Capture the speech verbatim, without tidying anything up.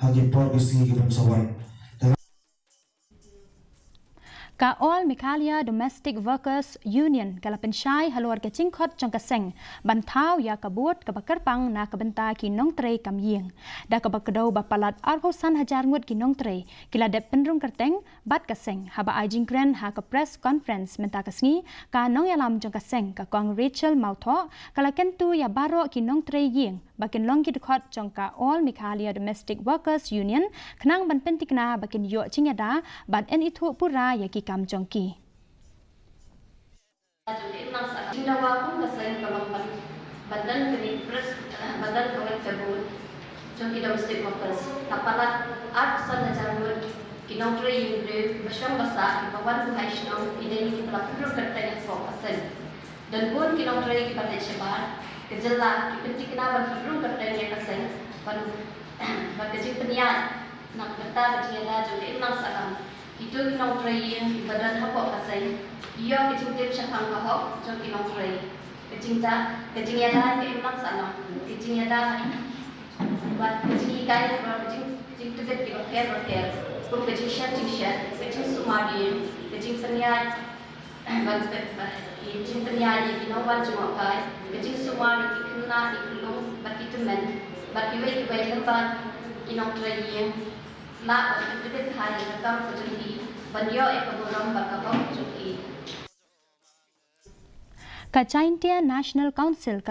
ha ki por ki sngi ki ban sa wan. Ka All Meghalaya Domestic Workers Union ka la pynshai halor ka jingkhot jong ka seng ban thaw ïa ka bud kaba kyrpang na ka bynta ki nongtrei kam ïing. Da kaba kdew ba palat arphew san hajar ngut ki nongtrei ki la dep pynrung kyrteng bad ka seng haba ai jingkren ha ka press conference mynta ka sngi, ka nongïalam jong ka seng ka Kong Rachel Mawthoh ka la kyntu ïa baroh ki nongtrei ïing ba kin long ki dkhot jong ka All Meghalaya Domestic Workers Union khnang ban pyntikna ba kin ïoh jingïada bad yn ithuh pura ïa ki kam jong ki. Jong ka imlang sahlang. Jingdawa kum ka seng ka long ban, ban don kane press, ban don kawei ka bud jong ki domestic workers. La palat arphew san hajar ngut ki nongtrei ïing briew ba shong ba sah kiba wan buhai shnong, ki dei kiba la pynrung kyrteng hapoh ka seng. Don bun ki nongtrei kiba leit shabar ka jylla ki pyntikna ban pynrung kyrteng ïa ka seng ban, ban ka jingpynïaid na ka bynta ka jingïada jong ka imlang sahlang. Kito ki nongtrei ïing kiba don hapoh ka seng ki ïoh ka jingtip shaphang ka hok jong ki nongtrei. Ka jingda, ka jingïada ka imlang sahlang, ka jingïada bad ka jinghikai bad ka jing, jingtbit kiba pher bapher, kum ka jingshet jingshet, ka jingsumar ïing, ka jingpynïaid bad, bad, bad ka jingpynïaid ïa ki nongwan jngohkai, ka jingsumar ïa ki khynnah, ki khyllung bad ki tymmen bad kiwei kiwei lem bad ki nongtrei ïing. Lah ban pyntbit bha ïa ka kam ka jong ki ban ïoh ïa ka burom bad ka hok ka jong ki. Ka Jaintia National Council